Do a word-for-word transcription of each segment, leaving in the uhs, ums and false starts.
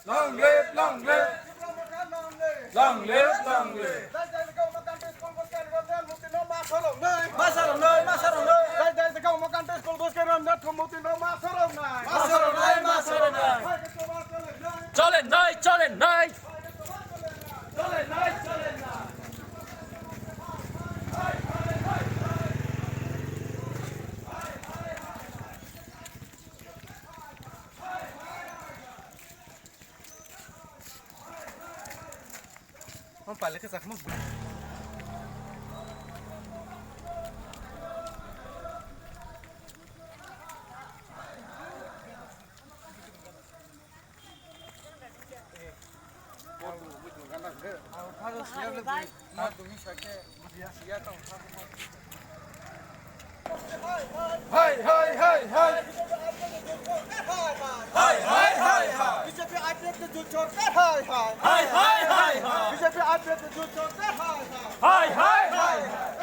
Long live, long live. Long live, long live. Chole nai, chole nai. Hai, hai, hai, hai. Hai, hai, hai, hai. B J P I P F T jut sorkar hai, hai. Hai, hai, hai, hai. B J P I P F T jut sorkar hai, hai. Hai, hai, hai, hai.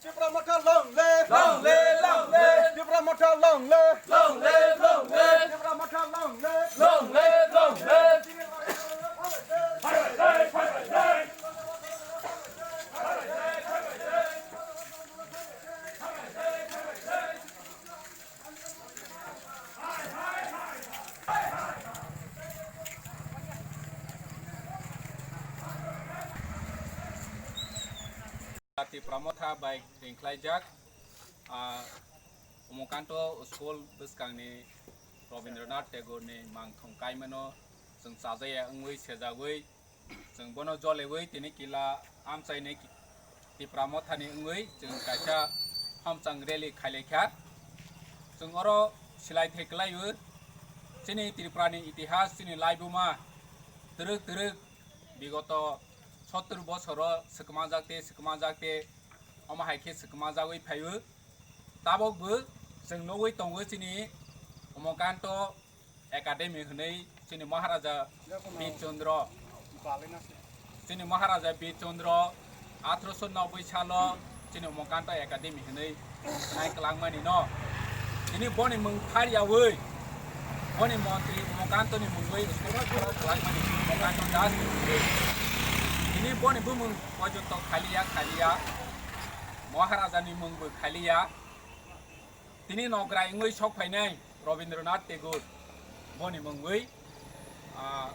Tipra Motha long live! Long live, long live! Tipra Motha long live! Long live, long live! Tipra Motha long live! Long live, long live! Tipra Motha bai ringkhlaijak, ah, Umakanto School bwskangni Rabindranath Tagore ni mangthong kaimano chwng chajaya wngwi sejagwi, chwng bono jolewi tini kila amchaini Tipra Mothani wngwi chwng kaisa hamchang rally khailaikha. Chwng oro silai thai kwlaiwi chini Tripurani itihas, chini laibuma twrwk twrwk bigoto sottur bosoro swkmajak tei swkmajak tei omo hai khe swkmajagwi phaio. Tabok bo chwng nugwi tongo chini Umakanto Academy hwnwi chini Maharaja Bir Chandra, chini Maharaja Bir Chandra athroso noboi salo chini Umakanto Academy hwnwi nai kwlangmani no. Tini boni mung phariyawi, boni montri Umakanto ni mungwi school kwlangmani Umakanto Das ni mungwi. Tini boni bumung pojonto khaliya, khaliya, Maharaja ni mungbo khaliya. Tini nograi wngwi sok phainai Rabindranath Tagore boni mungwi, ah,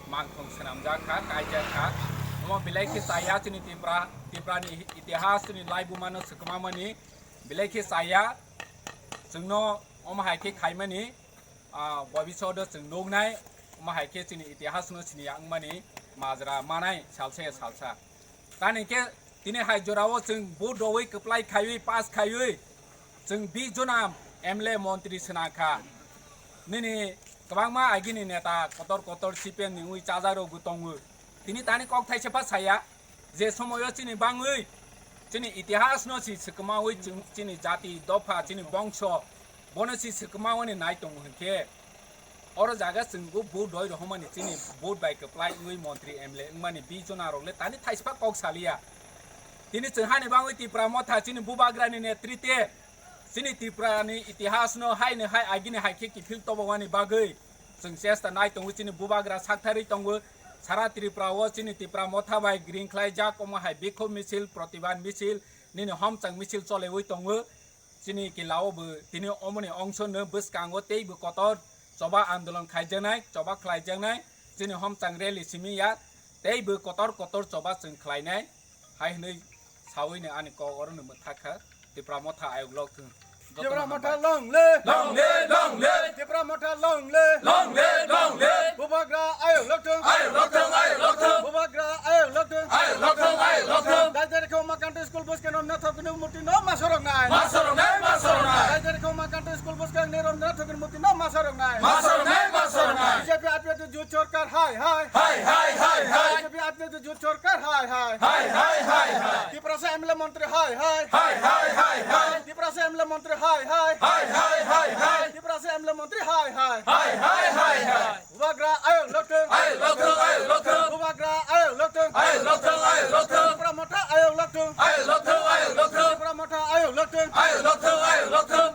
mangthong swnamjak kha, kaijak kha. Omo belai khe chaya chini Tipra, Tiprani itihas, chini laibumano swkmamani belai khe chaya. Chwngno omo hai khe khaimani, ah, bobishodo chwng nuknai, omo hai khe chini itihasno siniya wngmani majra manai salsa ya salsa. Tani khe tini hai jorao chwng vote rwui kwplai khaiwi pass khaiwi chwng bis jona M L A montri swnakha. Nini kwbangma agini neta kotor kotor C P M ni wngwi chajakrokbo tongo. Tini tani kok thaisa pha saya je somoyo chini bangwi chini itihasno si swkmawi chwng chini jati dopha chini bongso bono si swkmawani nai tongo hinkhe. Oro jaga chwng bo vote roi rohormani chini vote bai kwplai wngwi montri M L A wngmani bis jona rok le tani thaispa kok saliya. Tini chwng hani bagwi Tipra Motha chini bubagrani netrite, chini Tripura ni itihas no hai ni hai agini hai khe kiphil tobongmani bagwi chwng chesta nai tongo. Chini bubagra sakthari tongo, sara Tripura o chini Tipra Motha bai green khlai jak omo hai bikhok misil, protibad misil, nini homchang misil cholewi tongo. Chini kila o bo tini omoni ongso no bwskango tei bo kotor choba andolon khaijaknai, choba khlaijaknai, chini homchang rally simi ya, tei bo kotor kotor choba chwng khlainai. Hai hwnwi sawi no ani kok oro no mwthak kha, Tipra Motha ayok lok thung. Tipra Motha long live! Long live, long live! Tipra Motha long live! Long live, long live! Bubagra ayok lok thung! Ayok lok thung, ayok lok thung! Bubagra ayok lok thung! Ayok lok thung, ayok lok thung! Daidari kho ma kanto school bus keno na thok ni muti no ma sorok nai! Ma sorok nai, ma sorok nai! Daidari kho ma kanto school bus keno na thok ni muti no ma sorok nai! Ma sorok nai, ma sorok nai! B J P R P F youth sorkar hai hai! Hai, hai, hai, hai! B J P R P F youth sorkar hai hai! Hai, hai, hai, hai! Tiprasa M L A montri hai hai! Hai, hai, hai, hai! Tiprasa M L A montri hai hai! Hai, hai, hai, hai! Tiprasa M L A montri hai hai! Hai, hai, hai, hai! Bubagra ayok lok thung! Ayok lok thung, ayok lok thung! Bubagra ayok lok thung! Ayok lok thung, ayok lok thung! Tipra Motha ayok lok thung! Ayok lok thung, ayok lok thung! Tipra Motha ayok lok thung! Ayok lok thung, ayok lok thung!